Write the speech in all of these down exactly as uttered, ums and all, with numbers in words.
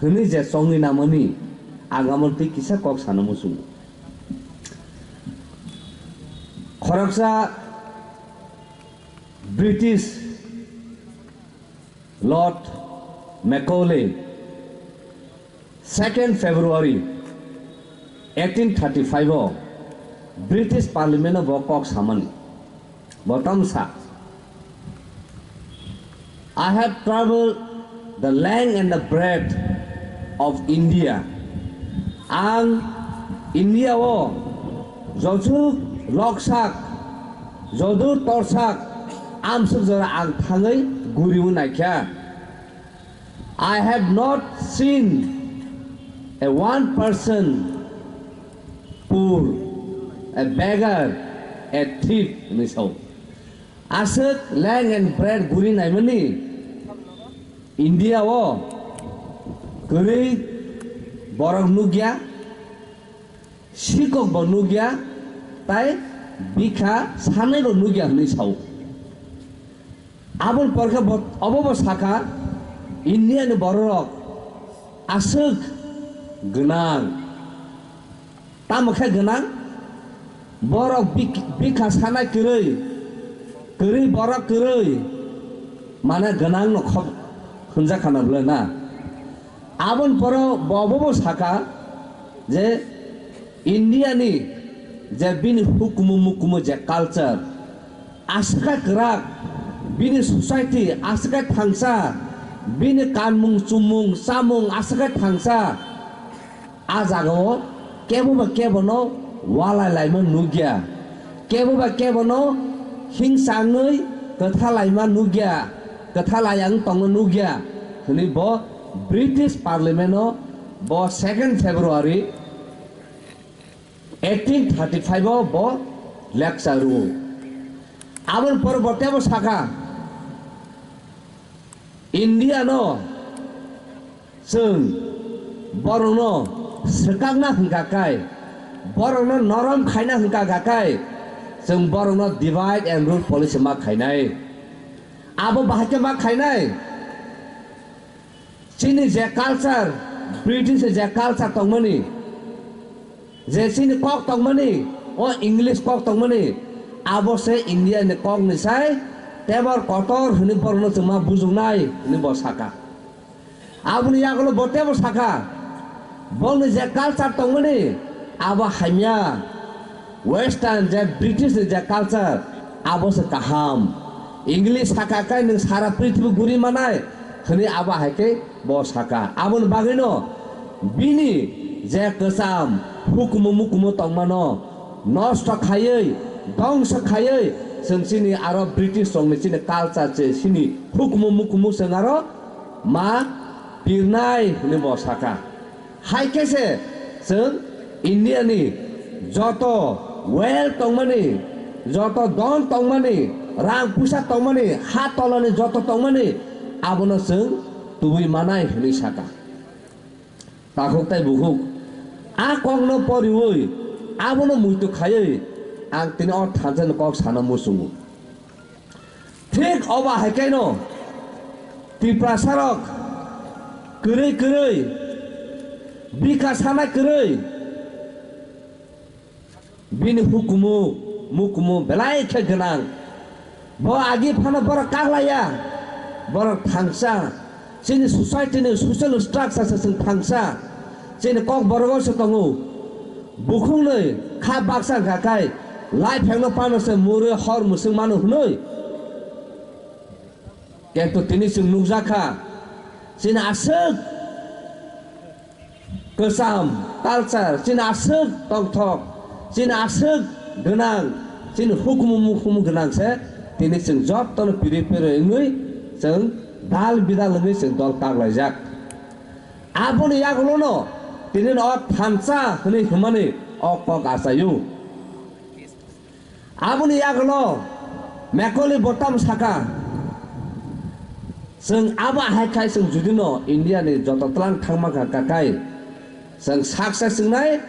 hwnwi je chongwi namani, ang amo twi kisa kok sana muchungo. Khoroksa British Lord Macaulay, second February eighteen thirty-five o British Parliament o bo kok samani. Bo tamo sa, "I have traveled the length and the breadth of India." Ang India o joju loksak, jodu torsak, amsuk jora ang thangwi guriwi naikha. "I have not seen a one person poor, a beggar, a thief," hwnwi sao. Aswk length and breadth guri naimani India o kwrwi borok nukya, sikok bo nukya, tai bikha sanai bo nukya hwnwi sao. Aboni porkhe bo, obo bo sakha, India ni bororok aswk gwnang. Tamo khe gwnang, borok bik-, bikha sanai kwrwi, kwrwi borok kwrwi, mane gwnang no khop hwnjak khana bwle na. Aboni poro bo, bo, bo sakha je India ni je bini hukumu mukumu je culture aswk kwrak, bini society aswk thangsa, bini kanmung chumung chamung aswk thangsa. A jagao kebo ba kebono walai laima nukya, kebo ba kebono hingsa wngwi kwtha laima nukya, kwtha laiya wng tongna nukya hwnwi bo British Parliament o bo second February eighteen thirty-five o bo lecture rwo. Aboni pore bo tebo sakha, India no chwng borokno swkakna hwnkha kai, borokno norom khaina hwnkha kai, chwng borokno divide and rule policy ma khainai. Abo bahai khe ma khainai? Chini je culture, British ni je culture tongmani, je chini kok tongmani, o English kok tongmani, abo se India ni kok ni sai tebor kotor hwnwi borokno chwng ma bujuknai hwnwi bo sakha. Aboni yagulo bo tebo sakha, bongni je culture tongmani, abo hamya. Western je British ni je culture, abo se kaham. English sakha kai nwng sara prithibi guri manai hwnwi abo hai khe bo sakha. Aboni bagwino bini je kwcham hukumu mukumu tongmano nosto khaiwi, dongso khaiwi, chwng chini aro British rokni chini culture se chini hukumu mukumu chwng aro ma pirnai hwnwi bo sakha. Hai khe se chwng India ni joto wealth tongmani, joto don tongmani, rang puisa tongmani, ha tolani joto tongmani, abono chwng tubui manai hwnwi sakha. Takhuk tai bukhuk, a kokno poriwi abono muitu khaiwi ang tini o thansa ni kok sana muchungo. Thik obo hai khe no Tiprasa rok kwrwi kwrwi, bikha sana kwrwi, bini hukumu mukumu belai khe gwnang. Bo agi phano borok kaklaiya, borok thangsa. Chini society ni social structure se chwng thangsa. Chini kok borogo se tongo. Bukhuknwi kha baksa wngkha kai, lai phekno pano se murwi hor mwswk mano hwnwi. Kintu tini chwng nukjakha, chini aswk kwcham culture, chini aswk tongthok, chini aswk gwnang, chini hukumu mukumu gwnang se tini chwng jotono piri piri wngwi chwng dal bidal wngwi chwng dol kaklaijak. Aboni yagulono tini no thansa hwnwi hwnmani o kok achaio. Aboni yagulo Macaulay bo tamo sakha, chwng abo hai khai chwng judino India ni joto tlang thangma kha kakai, chwng saksa chwngnai,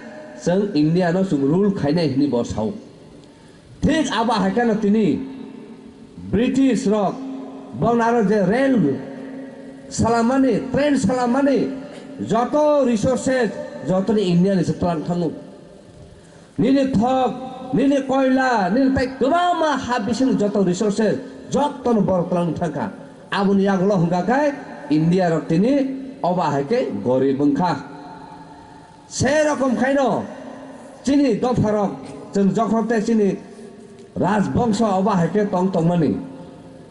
chwng India no chwng rule khainai hwnwi bo sao. Thik abo hai kheno tini British rok bongni aro je rail salamani, train salamani, Joto resources, joto ni India ni se twlang thango. Nini thok, nini koila, nini tai kwbangma ha bising joto resources, joto no borok twlang thangkha. Aboni yagulo hwnkha khe India rok tini oba hai khe gorib wngkha. Se rokom khaino chini dopharok, chwng jokhon tei chini rajbongso oba hai khe tong tongmani,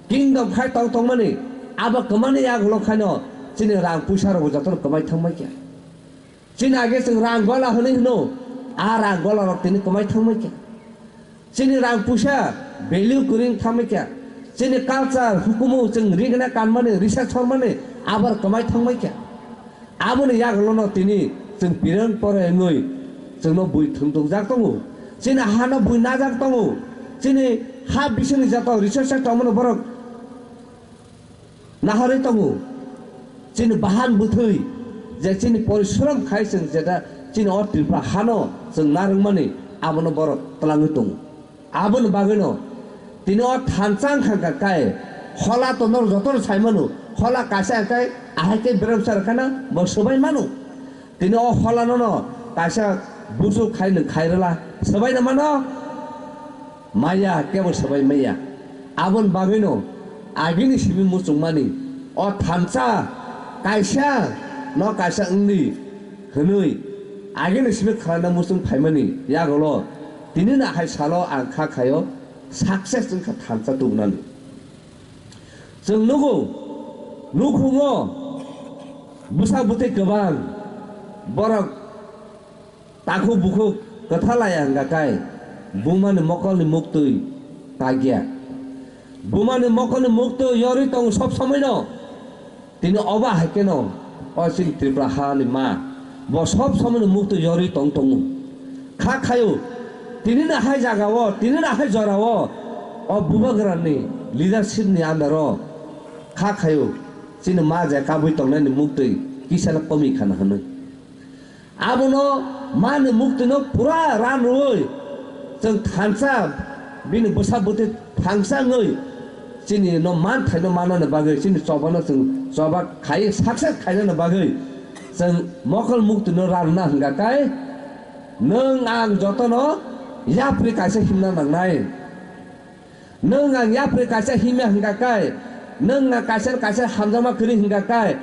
kingdom khai tong tongmani, abo kwmani yagulo khaino chini rang puisa rokbo jotono kwmai thangmai khe. Chini age chwng rang gola hwnwi hwno, a rang gola rok tini kwmai thangmai khe. Chini rang puisa value kwrwi thangmai khe. Chini culture, hukumu chwng rigna kanmani, risa chormani, abar kwmai thangmai khe. Aboni yagulono tini chwng pirang pore wngwi chwngno bui thwngtokjak tongo. Chini hano bui najak tongo. Chini ha bisingni joto resource tongmani borok naharwi tongo. Chini bahan bwthwi je chini porishrom khai chwng jeta chini o Tripura hano chwng narwkmani abono borok twlangwi tongo. Aboni bagwino tini o thansa wngkha kha kai hola to norok jotono sai mano, hola kaisa kai ahai khe berem sar khana bo swbai mano. Tini o hola nono kaisa busu khai nwng khai rwla swbai na mano. Maya kebo swbai maya. Aboni bagwino agini simi muchungmani o thansa kaisa no kaisa wngdi hwnwi agini simi khwlaina muchung phaimani yagulo tini no hai salo ang kha khaio success wngkha thansa tubunani. Chwng nugo, nukhungo bwsa bwtwi kwbang borok takhuk bukhuk kwthalaya hwnkha kai bumani mokolni muktwi kagya. Bumani mokolni muktwi yorwi tongo sob somoino. Tini oba hai kheno o chini Tripura hani ma bo sob somoino muktwi yorwi tong tongo. Kha khayo tini na hai jagao, tini na hai jorao o bubagrani leadership ni under o kha khayo chini ma je kabui tongnaini muktwi kisa komi khana hwnwi. Abono mani muktwino pura ran rwui chwng thansa bini bwsa bwtwi thangsa wngwi chini no man thaino manani bagwi chini chobano chwng choba khai success khainani bagwi chwng mokol muktwino ran rwna hwnkha kai nwng ang jotono yapri kaisa himna nangnai. Nwng ang yapri kaisa himya hwnkha kai, nwng ang kaisa kaisa hamjakma kwrwi hwnkha kai,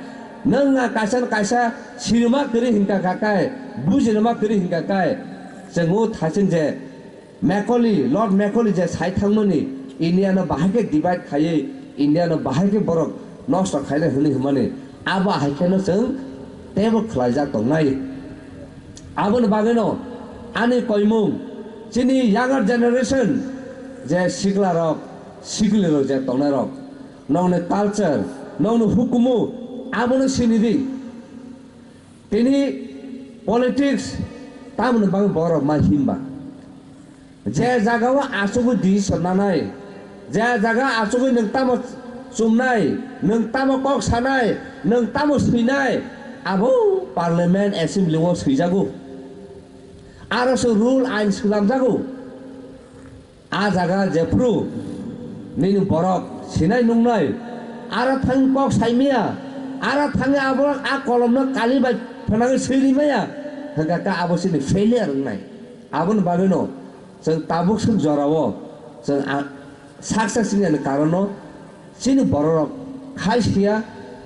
nwng ang kaisa kaisa sirima kwrwi hwnkha kha kai, bujinama kwrwi hwnkha kai, chwng o thaching je Macaulay, Lord Macaulay je sai thangmani India no bahai khe divide khaiwi India no bahai khe borok nosto khainai hwnwi hwnmani abo hai kheno chwng teibo khwlaijak tongnai. Aboni bagwino ani koimung chini younger generation je sikla rok, sikli rok je tongnai rok, nokni culture, nokni hukumu abono sini di. Tini politics tamoni bagwi borok ma himba. Je jagao achugwi decision nanai, je jaga achugwi nwng tamo chumnai, nwng tamo kok sanai, nwng tamo swinai, abo parliament assembly o swijago. Aro se rule ain swnamjago. A jaga jephru nini borok sinai nungnai, aro thang kok saimaya, aro thangwi abo a kolomno kali bai phanangwi swi rimaya, hwnkha khe abo chini failure wngnai. Aboni bagwino chwng tabuk swk jorao chwng a-, success wngya ni karono chini bororok khai siya,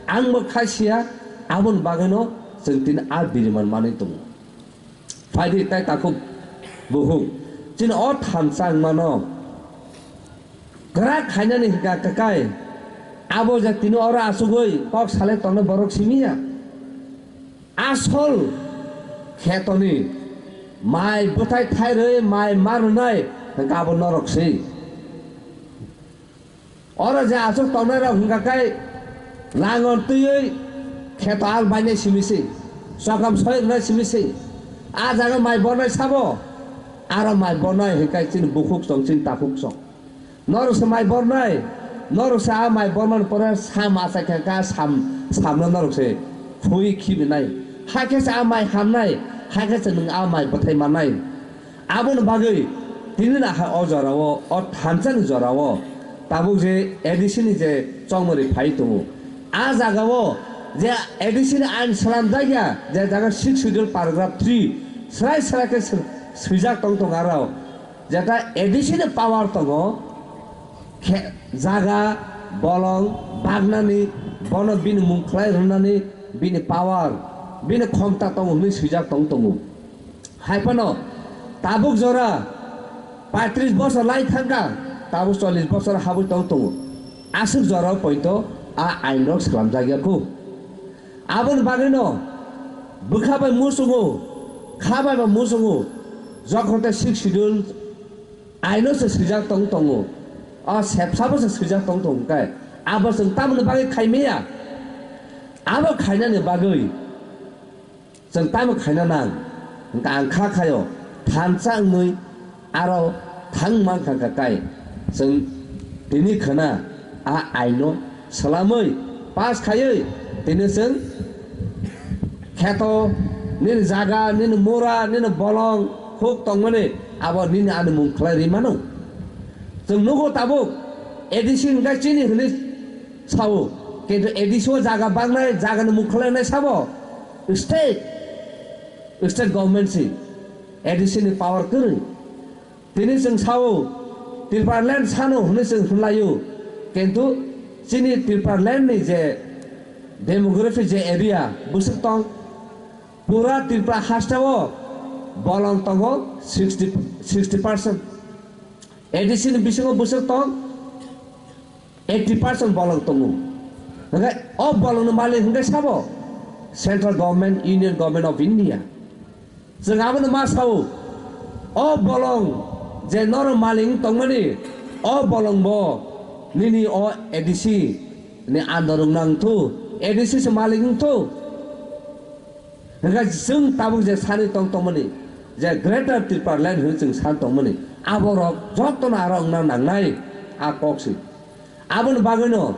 angbo khai siya, aboni bagwino chwng tini a biriman manwi tongo. Phaidi tai takhuk bukhuk chini o thansa wngmano kwrak khainani hwnkha kakai abo je tini oro achugwi kok salai tongnai borok simiya. Asol khetoni mai bwthai thairwi mai ma rwnai hwnkha abo norok se. Oro je aswk tongnai rok hwnkha khe langon twiwi kheto al bainai simi se, chokam soi rwnai simi se. A jaga mai bornai sabo, aro mai bornai hwnkha chini bukhuk song, chini takhuk song. Norok se mai bornai, norok se a mai bormani pore sam achai kha, kha sam, samno norok se phui khibi nai. Hakhe se a mai hamnai, hakhe se nwng a mai bwthai mannai. Aboni bagwi tini no ha o jorao, o thansani jorao tabuk je A D C ni je chongmari phai tongo, a jagao Je A D C ni ain swnamjak ya, je jaga six schedule paragraph three srai srai khe swi-, swijak tong tongo aro. Jeta A D C ni power tongo, khe, jaga, bolong, bagnani, bono bini mung khlai rwnani, bini power, bini khomta tongo hwnwi swijak tong tongo. Hai phano tabuk jora paitris bosor lai thangkha, tabuk chollish bosor habwi tong tongo. Aswk jora poito a ain rok swnamjak ya kho. Aboni bagwino bwkha bai muchungo, kha bai bo muchungo, jokhon tei six schedule aino se swijak tong tongo, o sepsabo se swijak tong tongo khe, abo chwng tamoni bagwi khai maya? Abo khainani bagwi chwng tamo khaina nang? Hwnkhe ang kha khaio, thansa wngwi aro thang mankha kha kai. Chwng tini khwna a aino swlamwi pass khaiwi tini chwng kheto, nini jaga, nini mura, nini bolong huk tongmani abo nini ani mung khlai ri mano. Chwng nugo tabuk A D C hwnkhe chini hwnwi sao, kintu A D C o jaga bangnai, jagani mung khlainai sabo state, state government si, A D C ni power kwrwi. Tini chwng sao, Tipraland sano hwnwi chwng hwnlaio, kintu chini Tipraland ni je demography je area bwswk tong, pura Tripura hasteo bolong tongo sixty, sixty percent. A D C ni bisingo bwswk tong eighty percent bolong tongo. Hwnkhe o bolongni malik hwnkhe sabo Central Government, Union Government of India. Chwng abono ma sao, o bolong je norok malik wng tongmani, o bolong bo nini o A D C ni under wngna wngthu, A D C se malik wngthu. Hwnkhe chwng tabuk je sanwi tong tongmani, je Greater Tipraland hwnwi chwng san tongmani, aborok jotono aro wngna nangnai a kok se. Aboni bagwino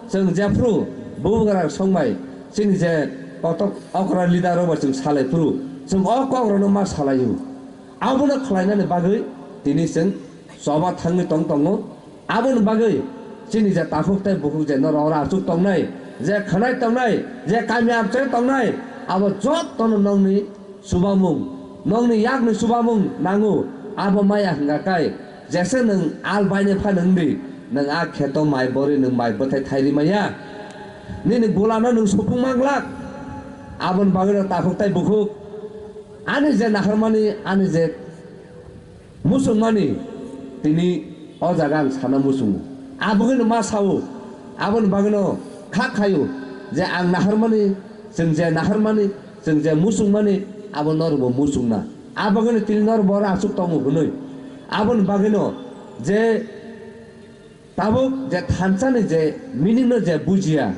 chwng jephru bubagra songbai chini je kotok okra leader rok bai chwng salai phuru chwng o kok rokno ma salaio. Abono khlainani bagwi tini chwng choba thangwi tong tongo. Aboni bagwi chini je takhuk tei bukhuk je norok oro achuk tongnai, je khwnai tongnai, je kami amchai tongnai, abo jotono nokni chubamung, nokni yakni chubamung nango, abo maya hwnkha kai, jesa nwng al bainai phano wngdi, nwng a kheto mai borwi nwng mai bwthai thairi maya, nini gulano nwng supung manglak. Aboni bagwino takhuk tei bukhuk, ani je naharmani, ani je muchungmani, tini o jaga ang sana muchungo. Abogwino ma sao, aboni bagwino kha khaio je ang naharmani, chwng je naharmani, chwng je muchungmani, abo norokbo muchungna. Abogwino tini norokbo oro achuk tongo hwnwi. Aboni bagwino je tabuk je thansa ni je meaning no je bujiya,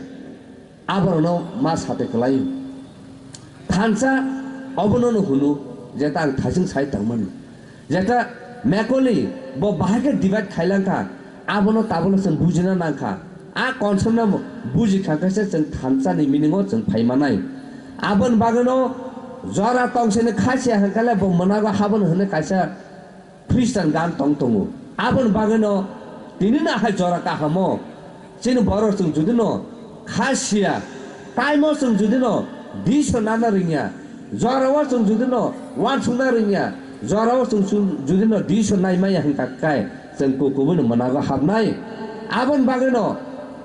aborokno ma sate kwlai. Thansa obono no hwno je ta ang thaising sai tangmani. Jeta mekoli bo bahai khe divide khailangkha, abono tabukno chwng bujina nangkha. A concept no bujikha khe se chwng thansa ni meaning o chwng phai manai. Aboni bagwino jora tongsini kha siya hwnkhe le bo mwnago habono hwnwi kaisa Christian gan tong tongo. Aboni bagwino tini no hai jora kahamo. Chini borok chwng judino kha siya, time o chwng judino decision nana rwngya, jora o chwng judino wansukna rwngya, jora o chwng chwng judino decision nai maya hwnkha kai chwng kukubuino mwnago habnai. Aboni bagwino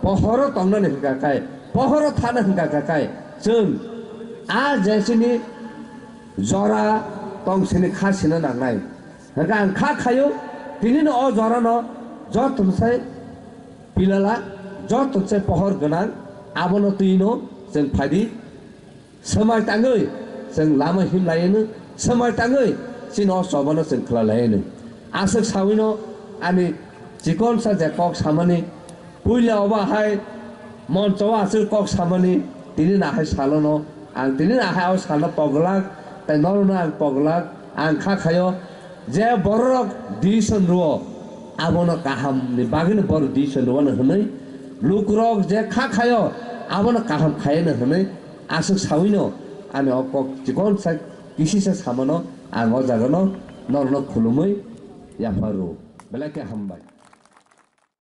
pohoro tongnani hwnkha kai, pohoro thana hwnkha kai chwng a je chini jora tongsini kha sina nangnai. Hwnkhe ang kha khaio, tinino o jorano joto sai pilala, joto sai pohor gwnang, abono twino chwng phaidi, swmai tangwi chwng lama himlaiano, swmai tangwi chini o chobano chwng khlai laiano. Aswk sawino ani chikonsa je kok samani, puila obo hai moncho o aswk kok samani, tini nahai salono, ang tini nahai o salno pogwlak, tei norokno ang pogwlak, ang kha khaio, je bororok decision rwo, abono kahamni bagwino borok decision rwano hwnwi, lukurok je kha khaio, abono kaham khaiano hwnwi, aswk sawino ani o kok chikonsa kisisa samano ang o jagano norokno khulumwi yaphar rwo. Belai khe hambai.